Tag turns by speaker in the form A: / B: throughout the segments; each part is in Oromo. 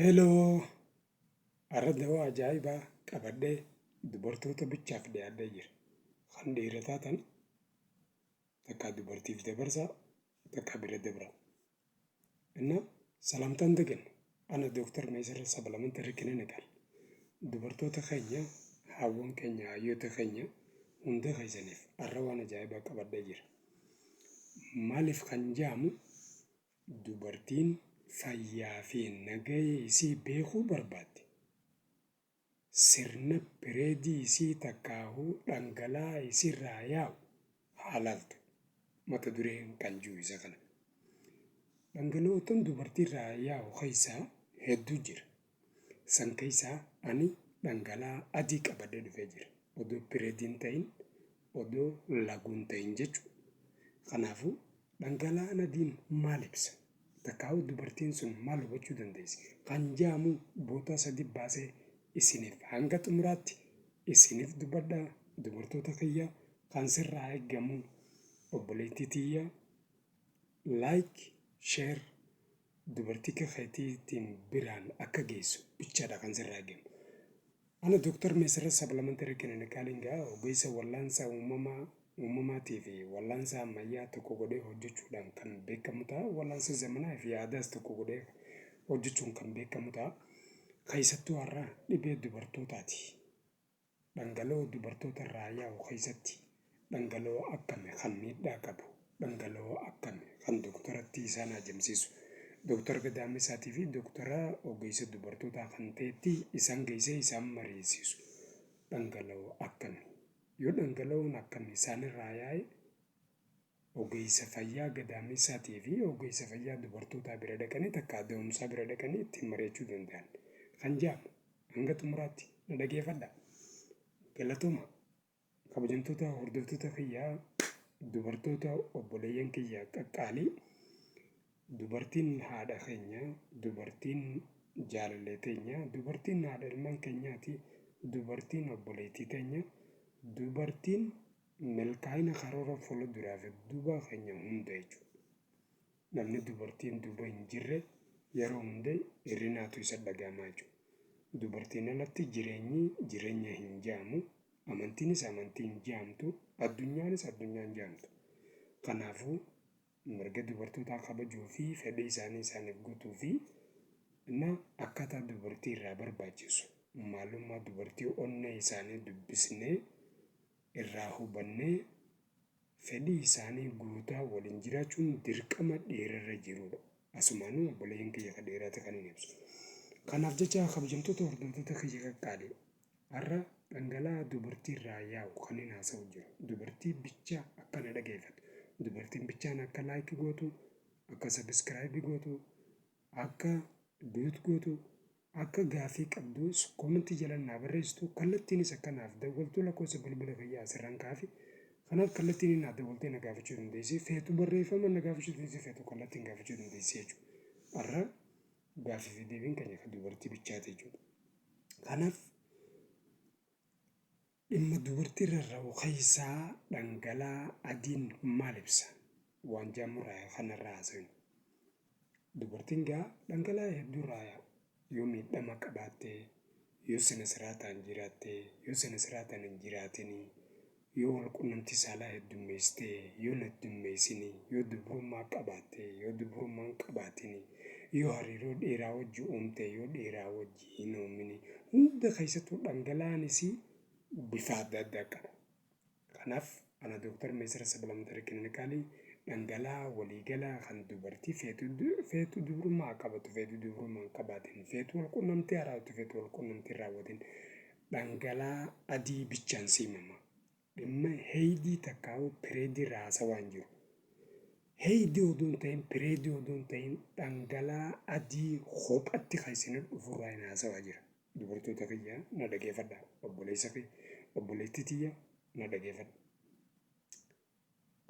A: Hello! Har'a dawaa ajaa'ibaa qabadhee dubartoota bichaaf dhiyaadhee jira. Kan dhiira taatan takkaa dubartiif dabarsaa, takkaa bira dabraa. Inna salaamtaan daganne ana Dooktar Meesara Supplementary Clinical. Dubartoota keenya, haawwan keenya, hayyoota keenya hunda keessaniif har'a waan ajaa'ibaa qabadhee jira. Maaliif kan jedhamu, dubartiin fayyaa fi nagahee isii beekuu barbaadde, sirna pireedii isii takkaahuu dhangala'aa isirraa yaa'u haa laaltu. Mata dureen kan jiru isa kana. Dhangala'ootan dubartiirraa yaa'u keessaa hedduu jira. San keessaa ani dhangala'aa adii qabadhee dhufee jira. Odoo pireedii hin ta'in, odoo laguu hin ta'in jechuudha. Kanaafuu dhangala'aan adiin maal ibsa? Takkaahuu dubartiin sun maal hubachuu dandeessi? Kan jedhamu bootaa sadi baasee isiniif hanga xumuraatti isiniif dubbadha. Dubartoota kiyya, kan sirraa eeggamu, obboleettii tiyya, like, share dubartii keetiitiin biraan akka geessu bichaadha kan sirraa eeggamu. Ana Dooktar Meesarat Supplementary Clinicaliin gaa ogeessa wallaansa uumamaa uumamaatii fi wallaansa ammayyaa tokko godhee hojjechuudhaan kan beekamu ta'a. Wallaansa zamanaa fi aadaas tokko godhee hojjechuun kan beekamu ta'a. Keessattuu har'a dhibee dubartootaati. Dhangala'oo dubartoota irraa yaa'u keessatti dhangala'oo akkami kan miidhaa qabu, dhangala'oo akkami kan doktoratti isaan haajamsiisu, Doktar Gadaamesaatii fi doktora ogeessa dubartootaa kan ta'etti isaan geessee isaan mariisisu dhangala'oo akkami? Yoo dhangala'oon akkami isaanirraa yaa'e, ogeessa fayyaa gadaamessaatii fi ogeessa fayyaa dubartootaa bira dhaqanii takkaa da'umsaa bira dhaqanii ittiin mari'achuu danda'an kan jedhamu hanga xumuraatti na dhageeffadha. Galatooma, kabajamtoota hordoftoota kiyyaa, dubartoota obboleeyyan kiyya qaqqaalii. Dubartiin haadha keenya, dubartiin jaalallee teenya, dubartiin haadha ilmaan keenyaati, dubartiin obboleettii teenya, dubartiin milkaa'ina karoora fuula duraa fi duuba keenya hunda jechuudha. Namni dubartiin duuba hin jirre yeroo hunda hir'inaatu isa dhaga'amaa jechuudha. Dubartiin alatti jireenyi jireenya hin jedhamu, amantiinis amantii hin jedhamtu, addunyaanis addunyaa hin jedhamtu. Kanaafuu mirga dubartootaa kabajuu fi fedhii isaanii isaaniif guutuu fi na akkaataa dubartii irraa barbaachisu, maalummaa dubartii onnee isaanii dubbisnee irraa hubannee fedhii isaanii guutaa waliin jiraachuun dirqama dhiirarra jirudha. Asumaanuu obboleeyyan kiyya ka dhiiraati kan hin ibsu. Kanaaf jecha, kabajamtoota hordoftoota kiyya qaqqaalii, har'a dhangala'aa dubartii irraa yaa'u kan hin haasa'u jiru. Dubartii bicha akka na dhageeffatu. Dubartiin bichaan akka like gootu, akka subscribe gootu, akka duet gootu, akka gaafii qabdus comment jala naa barreessitu, kallattiinis akka naaf dawwaltu lakkoofsa bilbila kiyyaa asirraan kaafi. Kanaaf kallattiin naa dawwaltee na gaafachuu dandeessi. Feetu barreeffama na gaafachuu dandeessi, feetu kallattiin gaafachuu dandeessi jechuudha. Har'a gaafii fi deebiin keenya kan dubartii bichaati jechuudha. Kanaaf dhimma dubartii rarra'u keessaa dhangala'aa adiin maal ibsa? Waan jedhamurraa kanarraa haasofna. Dubartiin gaa dhangala'aa hedduurraa yaa'u. Yoo miidhama qabaatte, yoo sina siraataan jiraatte, yoo sina siraataan hin jiraatinii, yoo wal qunnamtii saalaa heddummeessite, yoo hin heddummeessinii, yoo dubrummaa qabaatte, yoo dubrummaa hin qabaatinii, yoo hariiroo dhiiraa wajji uumte, yoo dhiiraa wajji hin uuminii, hunda keessattuu dhangala'aan isii bifa adda addaa qaba. Kanaaf ana Dooktar Meesira Supplementary Clinicalii dhangala'aa waliigalaa kan dubartii feetu feetu dubrummaa haa qabatu, feetu dubrummaa hin qabaatin, feetu wal qunnamtii haa raawwatu, feetu wal qunnamtii hin raawwatin, dhangala'aa adii bichaan siimama. Dhimma heeydii takkaa'uu pireedii irraa haasawaa hin jiru. Heeydii odoo hin ta'in, pireedii odoo hin ta'in, dhangala'aa adii kophatti kan isin dhufurraa hin haasawaa jira. Dubartoota kiyya, na dhageeffadha. Obboleessa kiyya, obboleettii tiyya, na dhageeffadha.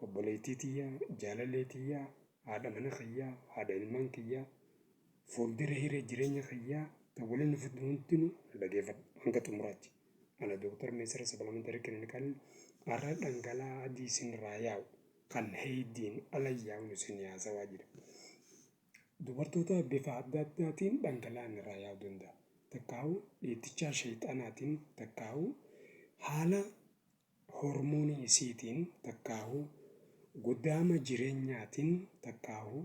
A: Obboleettii tiyya, jaalallee tiyya, haadha mana kiyya, haadha ilmaan kiyya, fuuldura hiree jireenya kiyya ta waliin nu fiddu hundinuu na dhageeffadhu hanga xumuraatti. Ana Dooktar Meesara Supplementary Clinical har'a dhangala'aa adii isinirraa yaa'u kan heeydiin ala yaa'uun isin haasawaa jira. Dubartoota bifa adda addaatiin dhangala'aan irraa yaa'uu danda'a. Takkaa'u dhiittichaa sheexanaatiin, takkaa'u haala hormoonii isiitiin, takkaa'u godaama jireenyaatiin, takkaa'u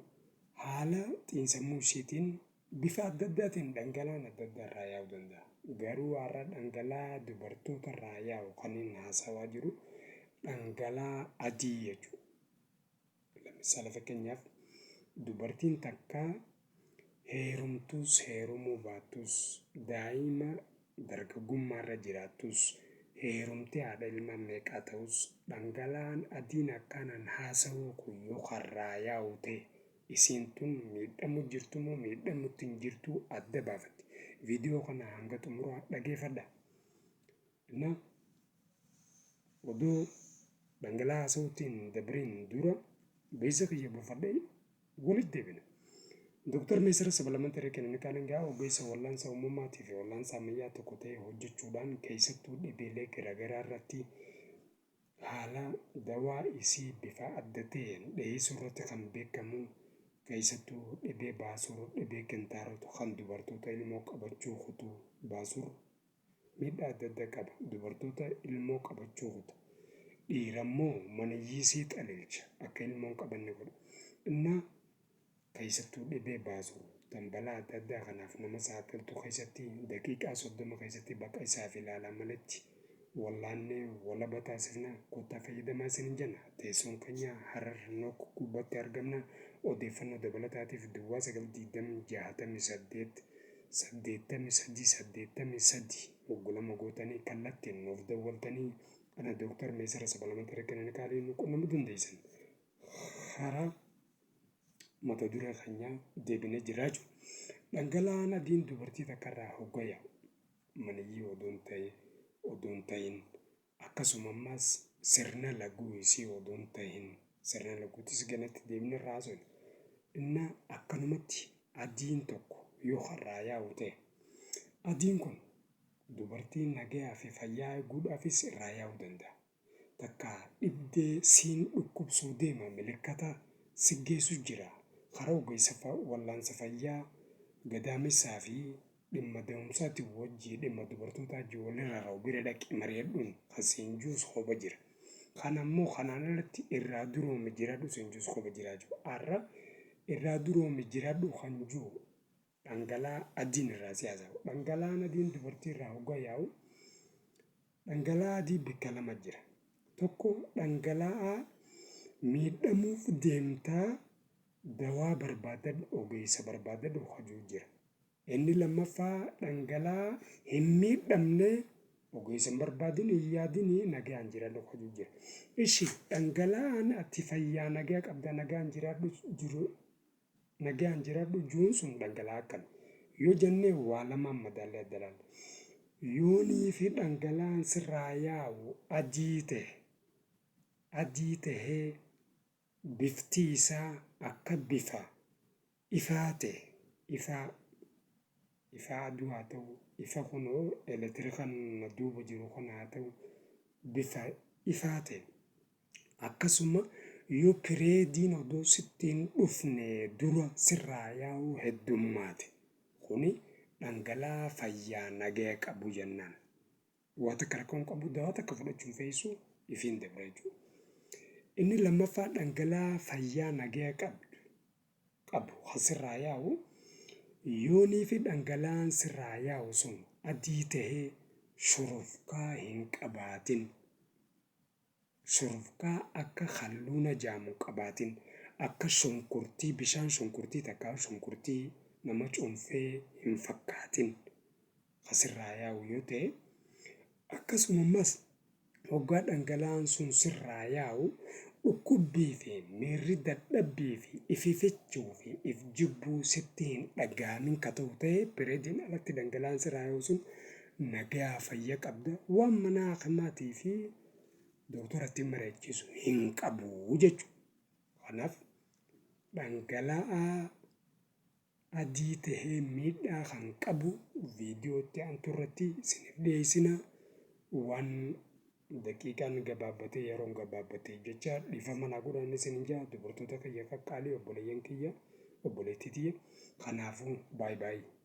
A: haala xiinsammuu isiitiin bifa adda addaatiin dhangala'aan adda addaa irraa yaa'uu danda'a. Garuu har'a dhangala'aa dubartoota irraa yaa'u kan inni haasawaa jiru dhangala'aa adii jechuudha. Lamissaala fakkeenyaaf dubartiin takka heerumtus heerumuu baattus, daa'ima dargaggummaarra jiraattus, heerumtee haadha ilmaan meeqaa ta'us, dhangala'aan adiin akkanaan haasawuu kun yoo karraa yaa'u ta'e isiin tun miidhamu jirtu moo miidhamutti hin jirtu adda baafatti. Viidiyoo kana hanga xumuraa dhageeffadha. Na odoo dhangala'aa haasawutti hin dabriin dura beeksisa kiyya buufadhee walitti deebina. Dooktar Meesara Supplementary Clinical Ngaa ogeessa wallaansa uumamaatii fi wallaansa ammayyaa tokko ta'ee hojjechuudhaan keessattuu dhibeelee garaagaraa irratti haala dawaa isii bifa adda ta'een dhiyeessuu irratti kan beekamu, keessattuu dhibee baasur, dhibee kintaarot kan dubartoota ilmoo qabachuu kutuu. Baasur miidhaa adda addaa qaba. Dubartoota ilmoo qabachuu kuta. Dhiira immoo maniyyiisii xalilcha, akka ilmoon qabanne godha. Innaa keessattuu dhibee baasur tan balaa adda addaa kanaaf nama saaxiltu keessatti daqiiqaa 30 keessatti baqa isaaf ilaalaa maletti wallaannee walaba taasifna. Kottaa fayyadamaa isinin jenna. Teessoon keenya Harar Nok gubbatti argamna. Odeeffannoo dabalataatiif duwwaa 9 20 68 83 83 hoggolama gootanii kallattiin nuuf dawwaltanii ana Dooktar Meesara Supplementary Clinical nu qunnamuu dandeessan. Karaa mata duree keenyaa deebinee jirraa jechuudha. Dhangala'aan adiin dubartii takkarraa hogga yaa'u maniyyii odoon ta'e odoon ta'in, akkasuma ammas sirna laguu isii odoon ta'in, sirna laguutis ganatti deebinee irraa haasofna. Innaa akkanumatti adiin tokko yoo karraa yaa'u ta'e, adiin kun dubartii nagayaa fi fayyaa eeguudhaafis irraa yaa'uu danda'a. Takka dhibdee siin dhukkubsuu deema milikkata si geessu jira. Karaa ogeessa wallaansa fayyaa gadaamessaa fi dhimma da'umsaatiin wajjii dhimma dubartootaa wajjii walirra ra'u bira dhaqi mari'adhuun kan siin juus koba jira. Kana immoo kanaan alatti irraa duroomi jiraadhu siin juus koba jiraa jiru. Har'a irraa duroomi jiraadhu kan jiru dhangala'aa adiin irraa si haasa'u. Dhangala'aan adiin dubartii irraa hoggaa yaa'u dhangala'aa adii bakka lama jira. Tokko dhangala'aa miidhamuuf deemtaa dawaa barbaadadhu, ogeessa barbaadadhu hajuu jira. Inni lammaffaa dhangala'aa hin miidhamne, ogeessa hin barbaadin, hin yaadin, nagaan jiraadhu hajuu jira. Ishi dhangala'aan ati fayyaa nagaa qabda nagaan jiraadhu jiru nagaan jiraadhu juun sun dhangala'aa akkami yoo jennee waa lamaan madaallee adda laalla. Yoonii fi dhangala'aan sirraa yaa'u adii ta'e, adii tahee bifti isaa akka bifa ifaa ta'e, ifaa ifaa aduu haa ta'u, ifa kunoo elektirikan na duuba jiru kana haa ta'u, bifa ifaa ta'e, akkasuma yoo pireediin odoo sitti hin dhufne dura sirraa yaa'uu heddummaate, kuni dhangala'aa fayyaa nagaya qabu jennaan. Waa takka rakkoo hin qabu, dawaa takka fudhachuu hin feesisu, ifiin dabra jechuudha. Inni lammaffaa dhangala'aa fayyaa nagaya qabu kan sirraa yaa'u, yoonii fi dhangala'aan sirraa yaa'u sun adii tahee shurufkaa hin qabaatin. Shurufkaa akka halluuna jaamu qabaatin, akka shunkurtii, bishaan shunkurtii takkaa shunkurtii nama cuunfee hin fakkaatin ka sirraa yaa'u yoo ta'e, akkasuma ammas hoggaa dhangala'aan sun sirraa yaa'u dhukkubbii fi miirri dadhabbii fi ififechuu fi if jibbuu sitti hin dhaga'amin ka ta'u ta'e, pireediin alatti dhangala'aan sirraa yaa'u sun nagayaa fayya qabda, waan mana hakimaatii fi doktoratti mari'achiisu hin qabu jechuudha. Kanaaf dhangala'aa adii tahee miidhaa kan qabu viidiyootti aantu irratti isiniif dhiyeessina. Waan daqiiqaan gabaabbatee yeroon gabaabbatee jecha dhiifama naa godhaan isinin jaa. Dubartoota kiyya qaqqaalii, obboleeyyan kiyya, Obboleettii tiyya. Kanaafuu, bye bye.